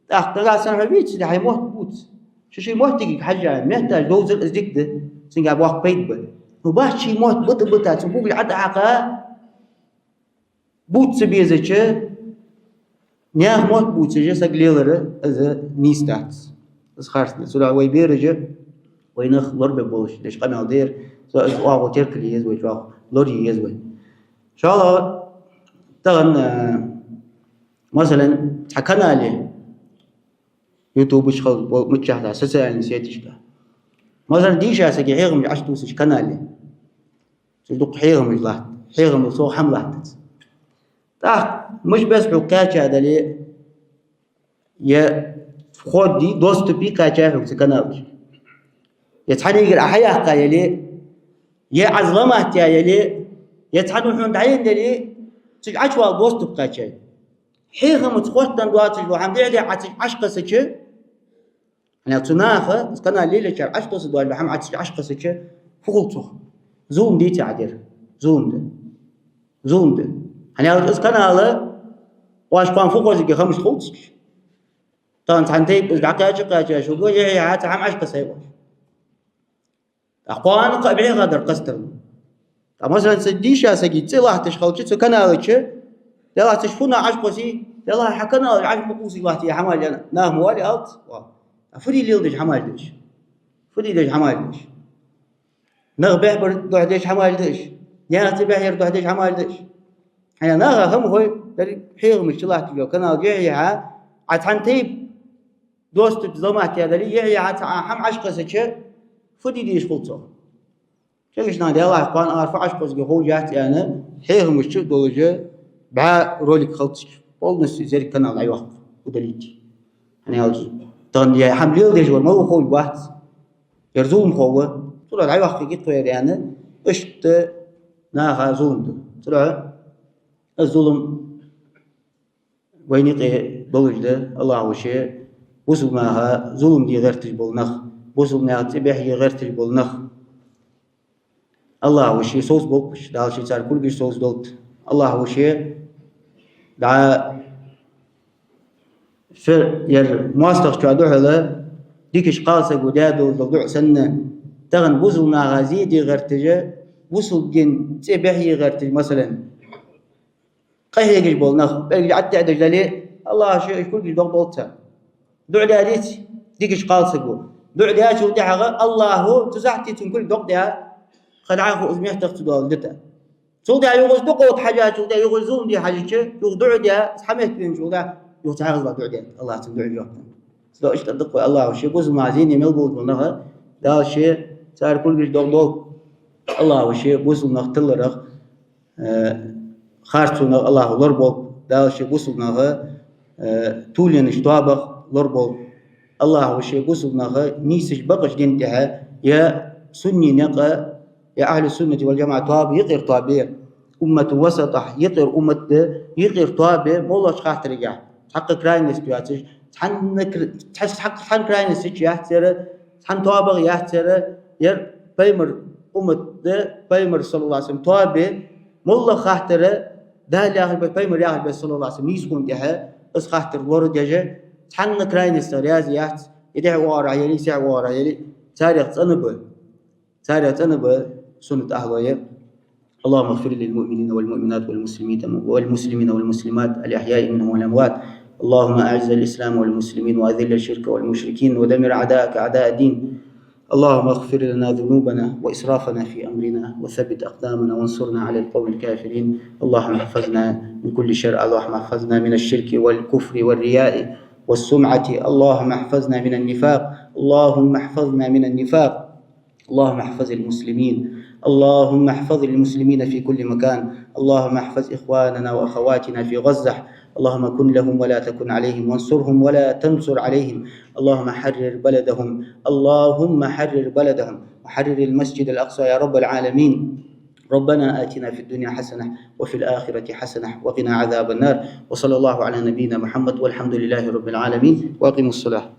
ТӀаккха дагахь санна хьо вийцача, хьай мотт бувца. Шо ший моттигага хьежжа, метташ довзар из дика да, цунгахь боккха пайда ба. Ну, бац ший мотт бита-бита, цун кугле Ӏо тӀа хьакха, бувца ца безача, наьха мотт бувцаш саг лелар, из нийса дац. Из харц да. Цудухьа вай бераш, вай нах лорабе болаш деш къамаьл да ер, цо из оагӀув теркал е еза вай, чӀоагӀа лорае еза вай. ШоллагӀа, тахан, э, масала, цхьа канале, ютубашка хилча, миччахьа, социальни сеташка. Масала, дийша сага хьехамаш Ӏотувсаш канале. Цу дукха хьехамаш латт, хьехамал совгӀа хӀама латтац. ТӀаккха мишта беза хьога кхаьча дале, е вход дий, доступ дий кхаьча хьога цу канале. Е цхьаннегара Ӏа хьаяьккха яле, е Ӏа зуламат яь яле, е цхьанне хьона дӀаенна яле, цу чу Ӏочувала доступ кхаьчай. Хьехамаца хоттаденна доацаш дола хӀама дехьа-дехьа Ӏа цу чу Ӏочукхессача, хӀана аьлча цу наха, из канал лелаечар Ӏочутесса дола хӀама Ӏа цу чу Ӏочукхессача, фу хул цох? Зулам дий цу Ӏа дер? Зулам да. Зулам да. ХӀана аьлча из канал оаш кхоана фу хозаргья ховш хул цу чу. Тахан цхьан тайпа из дӀакхаьча-кхаьча шуга, е, е, цхьа хӀама Ӏочукхессай оаш. ТӀаккха кхоана кхаъ бӀеха дар кхестар. ТӀаккха, масала, цу дийша сага цӀи латташ хилча цу канала чу, делахь цу чу фу нах Ӏочукхессий, делахь хьа канал Ӏочу ма кхувсий латта е хӀамаш, наха ма валий алц. ТӀаккха фу дий леладеш хӀамаш деш? Фу дий деш хӀамаш деш? Нах бехбар духьа деш хӀамаш деш? Наьха цӀи бӀехъяра духьа деш хӀамаш деш? ХӀана, наха хӀама хой, деррига хьехамаш чулатташ йола канал дехьа-дехьа, Ӏа цхьан тайпа доступ, зуламат яь дале, е, е, Ӏа цхьа хӀама Ӏочукхессача, фу де дезаш хул цох? Кегийча наха, делахь кхоана ара фу Ӏочукхессаргья ховш яц аьнна, хьехамаш чу долаш бӀаь ролик хилац цу чу. Полностью из еррига канал дӀайоаккх, удалить. ХӀана аьлча тахан е хӀама леладеш вар малав ховш вац. Ер зуламхо ва. Цудухьа дӀайоаккхаргья тхо ер аьнна, иштта наха зулам ду. Цудухьа из зулам вайна юкъе долаш да. АллахӀа вуше бусалба наха зулам де гӀерташ бола нах, бусалба наьха цӀи бӀехъе гӀерташ бола нах, АллахӀа вуше совцаболба уж, Дала ше цар кулгаш совцадолда. АллахӀа вуше дӀа фер-, ер моастагӀчоа духьала дикача кхалсаго даь долаш дола дуӀа санна, тахан бусалба наха зе де гӀерташ, бусалба дина цӀи бӀехъе гӀерташ, масала, къахьегаш бола нах, пӀелгаш ӀотӀадеш дале, АллахӀа ше уж кулгаш докъадолда цар. ДуӀа даь деций дикача кхалсаго? ДуӀа даьчул тӀехьагӀа АллахӀа цу сахьте цун кулг докъадаь, кхы дӀахо из меттах ца доалаш дита. Цул тӀехьагӀа юха из дукха хьежачул тӀехьагӀа, юха из зулам де хьежача, юха дуӀа даь, цхьа метте веначул тӀехьагӀа юха цхьа хӀанз а дуӀа даьд АллахӀа цунна дуӀа жоп. Цудухьа иштта да-кх вай, АллахӀа вуше бусалба наха зене мел болаш бола нах, Дала ше цар кулгаш докъадолда. АллахӀа вуше бусалба нах тилларах, э, харцонах АллахӀа лораболба. Дала ше бусалба наха, э, тоаленаш тоабах лораболба. АллахӀа вуше бусалба наха нийсача бакъача дина тӀа, е сунни никъ, е ахьлу суннати вал жамаӀа тоаба, юкъера тоаба я, умматун васатӀа, юкъера уммат да, юкъера тоаба я, моллагӀча хаттарагахь цхьаккха крайность йоацаш, цхьанна кр-, цхьа-, цхьаккха цхьан крайносте чу яц ер, цхьан тоабах яц ер, ер пайхамара уммат да, пайхамара, саллаллахӀу ӀалайхӀи ва саллам, тоаба я, моллагӀа хаттар, Дала яхача бе-, пайхамара яхача бесса, саллаллахӀу ӀалайхӀи ва саллам, нийсхо тӀехьа, из хаттар лорадеш, цхьанна крайностех раьза яц, е дехьа оагӀорахьа яле, сехьа оагӀорахьа яле, царех цӀена ба. Царех цӀена ба суннат ахьлой. اللهم اغفر للمؤمنين والمؤمنات والمسلمين، والمسلمين والمسلمات الأحياء منهم والأموات. اللهم أعز الإسلام والمسلمين وأذل الشرك والمشركين ودمر أعداءك أعداء الدين. اللهم اغفر لنا ذنوبنا وإسرافنا في أمرنا وثبت أقدامنا وانصرنا على القوم الكافرين. اللهم احفظنا من كل شر. اللهم احفظنا من الشرك والكفر والرياء والسمعة. اللهم احفظنا من النفاق. اللهم احفظنا من النفاق. اللهم احفظ المسلمين. اللهم احفظ المسلمين في كل مكان. اللهم احفظ إخواننا وأخواتنا في غزة. اللهم كن لهم ولا تكن عليهم، وانصرهم ولا تنصر عليهم. اللهم حرر بلدهم. اللهم حرر بلدهم وحرر المسجد الأقصى يا رب العالمين. ربنا آتنا في الدنيا حسنة وفي الآخرة حسنة وقنا عذاب النار. وصلى الله على نبينا محمد والحمد لله رب العالمين. وأقيموا الصلاة.